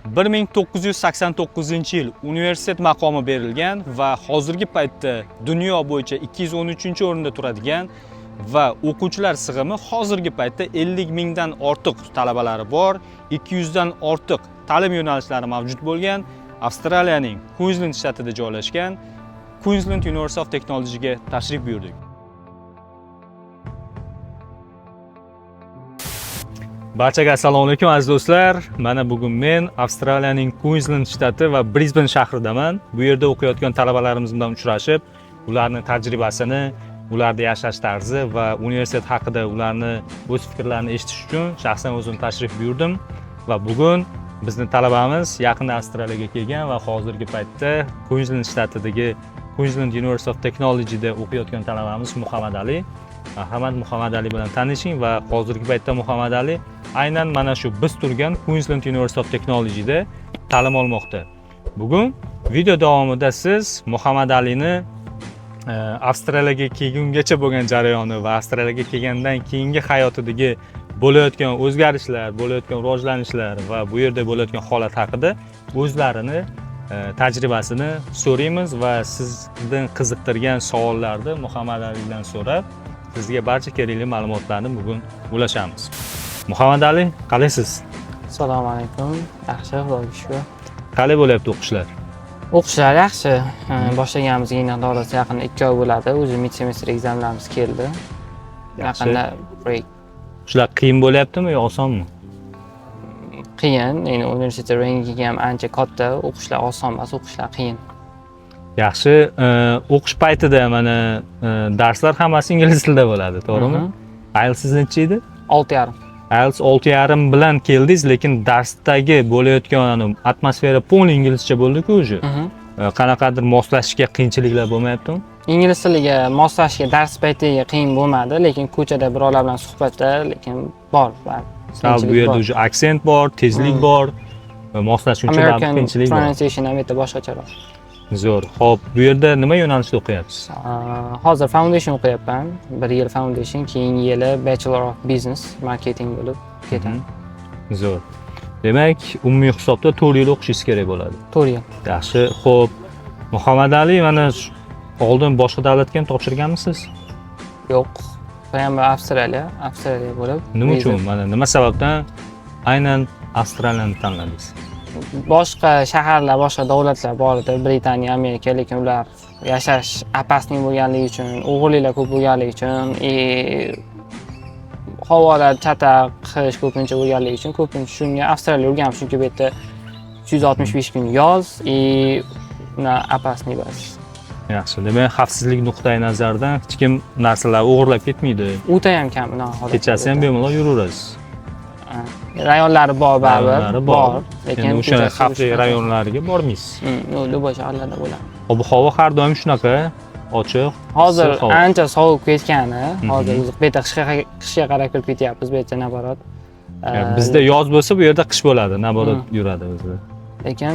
1989-yil universitet maqomi berilgan va hozirgi paytda dunyo bo'yicha 213-o'rinda turadigan va o'quvchilar sig'imi hozirgi paytda 50 mingdan ortiq talabalari bor, 200 dan ortiq ta'lim yo'nalishlari mavjud bo'lgan Avstraliyaning Queensland shtatida joylashgan Queensland University of Technologyga tashrif buyurdik. Barchaga assalomu alaykum, aziz do'stlar. Mana bugun men Avstraliyaning Queensland shtati va Brisbane shahridaman. Bu yerda o'qiyotgan talabalarimiz bilan uchrashib, ularning tajribasini, ularda yashash tarzi va universitet haqida ularni o'z fikrlarini eshitish uchun shaxsan o'zim tashrif buyurdim va bugun bizni talabamiz yaqinda Avstraliyaga kelgan va hozirgi paytda Queensland shtatidagi Queensland University of Technologyda o'qiyotgan talabamiz Muhammad Ali. Marhamat, Muhammad Ali bilan tanishing va hozirgi paytda Muhammad Ali aynan mana shu biz turgan Queensland University of Technologyda ta'lim olmoqda. Bugun video davomida siz Muhammad Alini Avstraliyaga kelgungacha bo'lgan jarayoni va Avstraliyaga kelgandan keyingi hayotidagi bo'layotgan o'zgarishlar, bo'layotgan rivojlanishlar va bu yerda bo'layotgan holat haqida o'zlarini tajribasini so'raymiz va sizni qiziqtirgan savollarni Muhammad Alidan so'rab, sizga barcha kerakli ma'lumotlarni bugun ulashamiz. Muhammad Ali, qalaysiz? Assalomu alaykum. Yaxshi, Xudoga shukur. Qalay bo'lyapti o'qishlar? O'qishlar yaxshi. Boshlaganimizga endi Xudo xohlasa yaqinda 2 oy bo'ladi. O'zi mid semester examlarimiz keldi. Yaxshi. Yaqinda break. O'qishlar qiyin bo'lyaptimi yo osonmi? Qiyin. Endi universitet rankingi ham ancha katta. O'qishlar oson emas, o'qishlar qiyin. Yaxshi, o'qish paytida mana darslar hammasi ingliz tilida bo'ladi, to'g'rimi? Mhm. IELTS necha edi? 6,5. IELTS 6,5 bilan keldingiz, lekin darsdagi bo'layotgan atmosfera полный inglizcha bo'ldi-ku уже. Mhm. Qanaqadir moslashishga qiyinchiliklar bo'lmayaptimi? Ingliz tiliga moslashishga dars paytiga qiyin bo'lmadi, lekin ko'chada birovlar bilan suhbatda lekin bor, bor. Sal bu yerda уже aksent bor, tezlik bor, moslashuv uchun baribir American qiyinchilik bor. pronunciation ham bitta boshqacharoq. Zo'r. Xo'p, bu yerda nima yo'nalishda o'qiyapsiz? Hozir foundation o'qiyapman. Bir yil foundation, keyingi yili Bachelor of Business Marketing bo'lib ketadi. Zo'r. Demak, umumiy hisobda 4 yil o'qishingiz kerak bo'ladi. 4 yil. Yaxshi. Xo'p, Muhammad Ali, mana oldin boshqa davlatga ham topshirganmisiz? Yo'q. Bu Avstraliya, Avstraliya bo'lib. Nima viza. uchun? Mana nima sababdan aynan Avstraliyani tanladingiz? Boshqa shaharlar, boshqa davlatlar bor edi, Britaniya, Amerika, lekin ular yashash опасный bo'lganligi uchun, o'g'irliklar ko'p bo'lganligi uchun, и havolar chataq, qish ko'pincha bo'lganligi uchun ko'pincha shunga Avstraliya o'rganib, chunki bu yerda 365 kun yoz и unaqa опасный emas. Yaxshi. Demak, xavfsizlik nuqtai nazaridan hech kim narsalar o'g'irlab ketmaydi. O'ta ham kam unaqa holatlar. Kechasi ham bemalol yuraverasiz. Ha, rayonlari bor baribir, Rayonlari bor. Lekin Endi o'sha ko'chasi xavfli yurish rayonlarga bormaysiz. Yo'q, любой shaharlarda bo'ladi. Ob havo har doim shunaqa ochiq, Hozir issiq havo. ancha sovib ketgani, hozir o'zi bu yerda qishga qarab kirib ketyapmiz, bu yerda наоборот. Ya, bizda yoz bo'lsa, bu yerda qish bo'ladi, наоборот yuradi o'zi. Lekin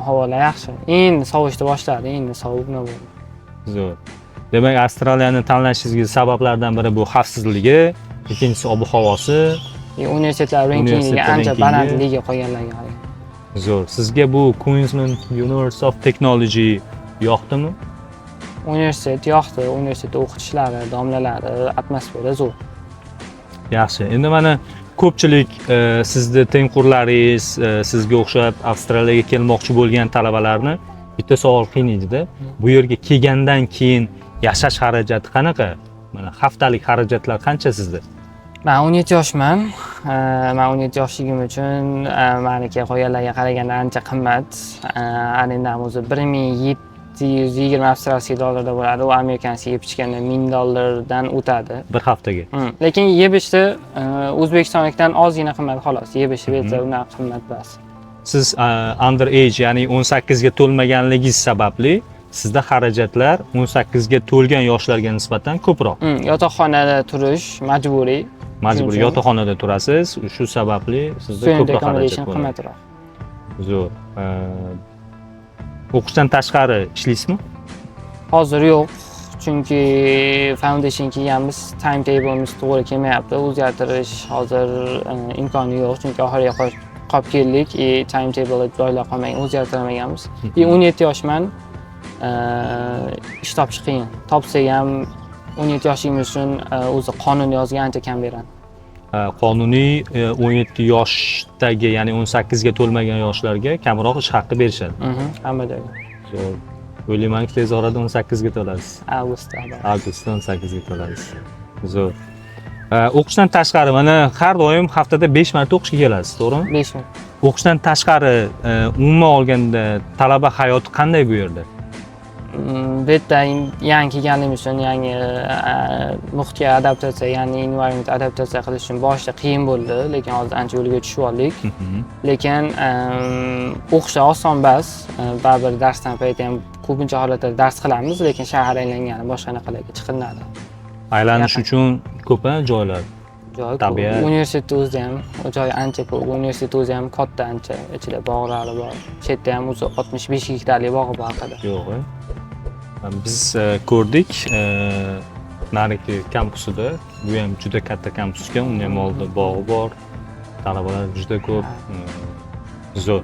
havolar yaxshi. Endi sovishni boshladi, endi sovuq nima bo'ldi. Zo'r. Demak, Avstraliyani tanlashingizga sabablardan biri bu xavfsizligi, ikkinchisi ob havosi. И universitetlar rankingiga Universitetlar ancha rankingi. balandligi qolganlarga qaraganda. Zo'r. Sizga bu Queensland University of Technology yoqdimi? Universitet yoqdi, universitetda o'qitishlari, domlalari, atmosfera zo'r. Yaxshi. Endi mana ko'pchilik sizni tengqurlaringiz, sizga o'xshab Avstraliyaga kelmoqchi bo'lgan talabalarni bitta savol qiynaydida. Bu yerga kelgandan keyin yashash xarajati qanaqa? Mana haftalik xarajatlar qancha sizda? Man 17 yoshman. Man 17 yoshligim uchun maniki qolganlarga qaraganda ancha qimmat. Arendam o'zi 1720 австралийский dollarda bo'ladi. U американский yeb ichganda 1000 dollardan o'tadi. Bir haftaga. Lekin yeb ichdi O'zbekistonlikdan ozgina qimmat xolos. Yeb ichib bu yerda unaqa qimmat emas. Siz under age, ya'ni 18 ga to'lmaganligingiz sababli sizda xarajatlar 18 ga to'lgan yoshlarga nisbatan ko'proq. Yotoqxonada turish majburiy. Majburiy Shuning uchun yotoqxonada turasiz, shu sababli sizda student ko'proq xarajat accommodation bo'ladi. qimmatroq. Zo'r. O'qishdan tashqari ishlaysizmi? Hozir yo'q, chunki foundation kelganmiz, timetable'imiz to'g'ri kelmayapti. O'zgartirish hozir imkoni yo'q, chunki oxiriga Qolib keldik и timetable joylab qolmagan, o'zgartirmaganmiz. И 17 yoshman, ish topish qiyin. Topsak ham 17 yoshligimiz uchun o'zi qonun yozgan, ancha kam beradi. Ha, qonuniy 17 yoshdagi, ya'ni 18 ga to'lmagan yoshlarga kamroq ish haqi berishadi. Hamma joyda. Zo'r. O'ylaymanki, tez orada 18 ga to'lasiz. Avgustda. Avgustda 18 ga to'lasiz. Zo'r. O'qishdan tashqari, mana, har doim haftada 5 marta o'qishga kelasiz, to'g'rimi? 5 ming. O'qishdan tashqari, umuman olganda talaba hayoti qanday bu yerda? Bu yerda yangi kelganligimiz uchun yangi muhitga adaptatsiya, ya'ni environment adaptatsiya qilish uchun boshida qiyin bo'ldi, lekin hozir ancha yo'lga tushib oldik. Lekin o'qish oson emas, baribir darsdan payti ham ko'pincha holatlarda dars qilamiz, lekin shahar aylangani, boshqa anaqalarga chiqilinadi. Aylanish Yaqin. uchun ko'p a joylar. Joy ko'p. Tabiat. Universitetni o'zida ham joy ancha ko'p. Universitet o'zi ham katta ancha, ichida bog'lari bor. Chetda ham o'zi 65 gektarlik bog'i bor haqida. Yo'q. E? Biz ko'rdik narigi kampusida. Bu ham juda katta kampus ekan, uni ham oldida bog'i bor. Talabalar juda ko'p. Zo'r.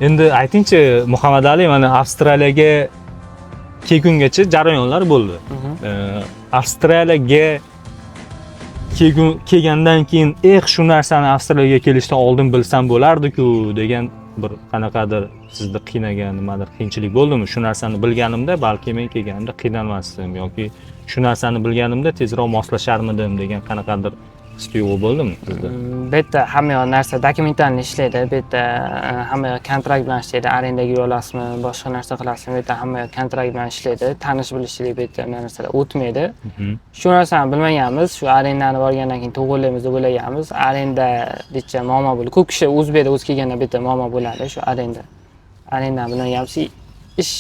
Endi aytingchi, Muhammad Ali, mana Avstraliyaga kelgungacha jarayonlar bo'ldi. Avstraliyaga kelgandan keyin, "Eh, shu narsani Avstraliyaga kelishdan oldin bilsam bo'lardi-ku" degan bir qanaqadir sizni qiynagan nimadir qiyinchilik bo'ldimi? Shu narsani bilganimda, balki men kelganimda qiynalmasdim yoki shu narsani bilganimda tezroq moslasharmidim degan qanaqadir his tuyg'u bo'ldimi sizda? Bu yerda hamma yoq narsa документальный ishlaydi. Bu yerda hamma yoq kontrakt bilan ishlaydi. Arendaga uy olasizmi, boshqa narsa qilasizmi, bu yerda hamma yoq kontrakt bilan ishlaydi. Tanish bilishlik bu yerda narsalar o'tmaydi. Shu narsani bilmaganmiz. Shu arendani borgandan keyin to'g'irlaymiz deb o'ylaganmiz. Arenda decha muammo bo'ldi. Ko'p kishi o'zbekda o'zi kelganda bu yerda muammo bo'ladi shu arenda. Arendani bilmaganmiz. Ish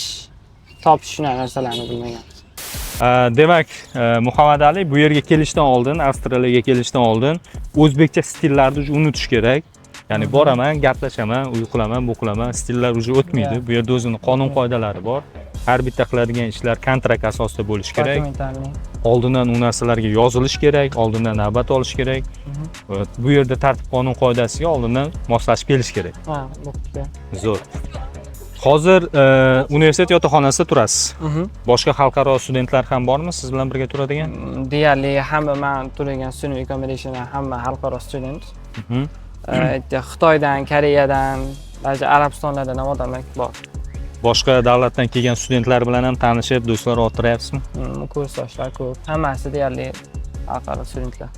topish, shunaqa narsalarni bilmaganmiz. Demak, Muhammad Ali, bu yerga kelishdan oldin, Avstraliyaga kelishdan oldin o'zbekcha stillarni уже unutish kerak. Ya'ni boraman, gaplashaman, uy qilaman, bu qilaman, stillar уже o'tmaydi. Bu yerda o'zini qonun qoidalari bor. Har bitta qiladigan ishlar kontrakt asosida bo'lishi kerak. Документальный. Oldindan u narsalarga yozilish kerak, oldindan navbat olish kerak. Вот, bu yerda tartib qonun qoidasiga oldindan moslashib kelish kerak. Ha, bo'pti. Zo'r. Hozir universitet yotoqxonasida turasiz. Boshqa xalqaro studentlar ham bormi siz bilan birga turadigan? Deyarli hamma man turgan student accommodation hamma xalqaro student. Xitoydan, Koreyadan, даже Arabistonlardan ham odamlar bor. Boshqa davlatdan kelgan studentlar bilan ham tanishib, do'stlar orttiryapsizmi? Kursdoshlar ko'p. Hammasi deyarli xalqaro studentlar.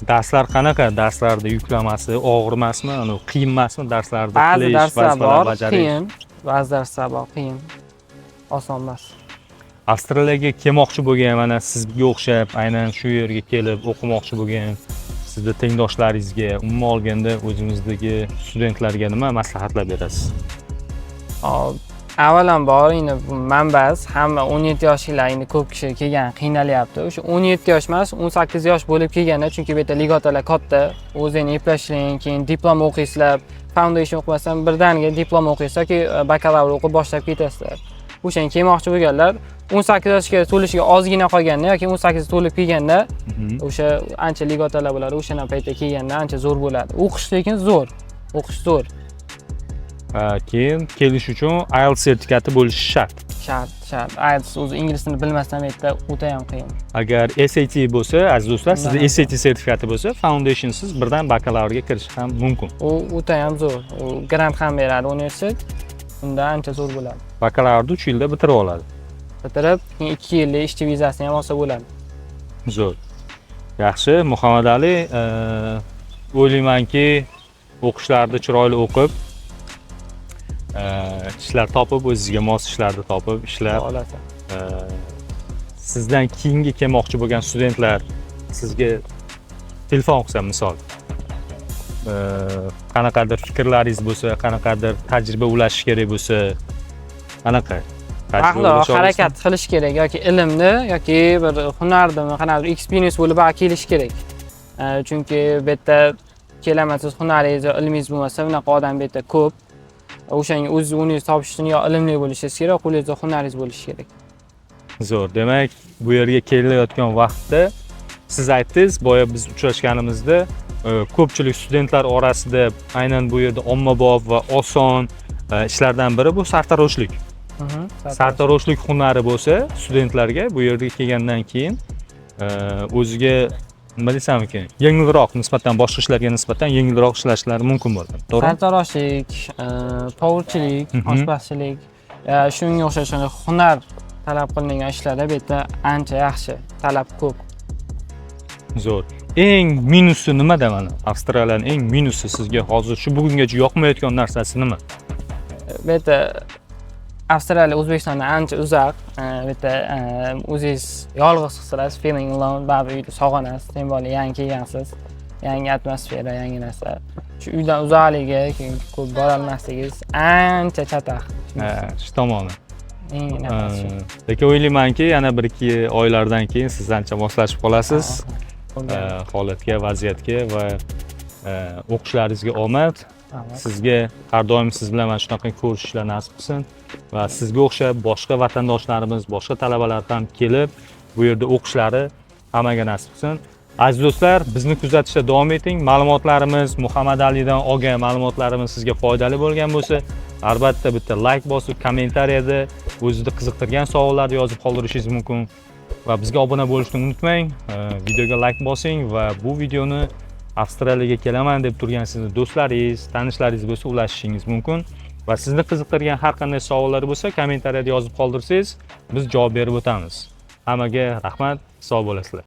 Darslar qanaqa? Darslarda yuklamasi og'ir emasmi? Anavi qiyin emasmi darslarni Ba'zi qilish, darslar vazifalar bor, bajarish? qiyin. Ba'zi darslar bor, qiyin. Oson emas. Avstraliyaga kelmoqchi bo'lgan, mana sizga o'xshab aynan shu yerga kelib o'qimoqchi bo'lgan sizni tengdoshlaringizga, umuman olganda o'zimizdagi studentlarga nima maslahatlar berasiz? Hop, avvalambor, endi bu manbas hamma 17 yoshliklar, endi ko'p kishi kelgan qiynalyapti. O'sha 17 yosh emas, 18 yosh bo'lib kelganda, chunki bu yerda льгота lar katta. O'zingni eplashing, keyin diplom o'qiysizlar, foundation o'qimasdan birdaniga diplom o'qiysiz yoki bakalavr o'qib boshlab ketasizlar. O'shanga kelmoqchi bo'lganlar 18 yoshga to'lishiga ozgina qolganda yoki 18 to'lib kelganda o'sha ancha льгота lar bo'ladi. O'sha paytda kelganda ancha zo'r bo'ladi. O'qish lekin zo'r. O'qish zo'r. Keyin kelish uchun IELTS sertifikati bo'lishi shart. Shart, shart. IELTS o'zi, ingliz tilini bilmasdan bu yerda o'ta ham qiyin. Agar SAT bo'lsa, aziz do'stlar, sizda Undan ham SAT sertifikati bo'lsa, foundationsiz birdan bakalavrga kirish ham mumkin. U o'ta ham zo'r. U grant ham beradi universitet. Unda ancha zo'r bo'ladi. Bakalavrni 3 yilda bitirib oladi. Bitirib, keyin 2 yillik ishchi vizasini ham olsa bo'ladi. Zo'r. Yaxshi, Muhammad Ali, o'ylaymanki, o'qishlarni chiroyli o'qib, ishlar topib, o'zizga mos ishlarni topib, ishlab, Xudo xohlasa. Sizdan keyingi kelmoqchi bo'lgan studentlar sizga telefon qilsa, misol, qanaqadir fikrlaringiz bo'lsa, qanaqadir tajriba ulashish kerak bo'lsa, qanaqa? Tajriba Vaqtliroq ulasha olasizmi? harakat qilish kerak yoki ilmni yoki bir hunarnimi, qanaqadir experience bo'lib kelish kerak. Chunki bu yerda kelaman, siz hunaringiz yo ilmingiz bo'lmasa, bunaqa odam bu yerda ko'p. O'shanga o'zingiz o'rningizni topish uchun yo ilmli bo'lishingiz kerak, qo'lingizda hunaringiz bo'lishi kerak. Zo'r. Demak, bu yerga kelayotgan vaqtda siz aytdingiz, boya biz uchrashganimizda. Ko'pchilik studentlar orasida aynan bu yerda ommabop va oson ishlardan biri bu sartaroshlik. Sartaroshlik hunari bo'lsa, studentlarga bu yerga kelgandan keyin o'ziga, nima desam ekan, yengilroq, nisbatan boshqa ishlarga nisbatan yengilroq ishlashlari mumkin bo'ladi, to'g'rimi? Sartaroshlik, повар chilik, oshpazchilik, shunga o'xshash hunar talab qilingan ishlarda bu yerda ancha yaxshi, talab ko'p. Zo'r. Eng minusi nimada mana Avstraliyani eng minusi, sizga hozir shu bugungacha yoqmayotgan narsasi nima? Bu yerda Avstraliya O'zbekistondan ancha uzoq. Bu yerda o'zingiz yolg'iz his qilasiz, feeling alone, baribir uyda sog'inasiz, тем более yangi kelgansiz, yangi atmosfera, yangi narsa. Shu uydan uzoqligi, keyin ko'p borolmasligingiz ancha chataq. Ha, shu tomoni. Eng anaqasi shu. Lekin o'ylaymanki, yana 1-2 oylardan keyin siz ancha moslashib qolasiz Bo'lgan. holatga, vaziyatga va o'qishlaringizga omad. Rahmat. Sizga har doim siz bilan mana shunaqa ko'rishishlar nasib qilsin va sizga o'xshab boshqa vatandoshlarimiz, boshqa talabalar ham kelib bu yerda o'qishlari hammaga nasib qilsin. Aziz do'stlar, bizni kuzatishda davom eting. Ma'lumotlarimiz, Muhammad Alidan olgan ma'lumotlarimiz sizga foydali bo'lgan bo'lsa, albatta bitta layk bosib, kommentariyada o'zizni qiziqtirgan savollarni yozib qoldirishingiz mumkin va bizga obuna bo'lishni unutmang. Videoga layk bosing va bu videoni Avstraliyaga kelaman deb turgan sizni do'stlaringiz, tanishlaringiz bo'lsa, ulashishingiz mumkin va sizni qiziqtirgan har qanday savollar bo'lsa, kommentariyada yozib qoldirsangiz, biz javob berib o'tamiz. Hammaga rahmat, sog' bo'lasizlar.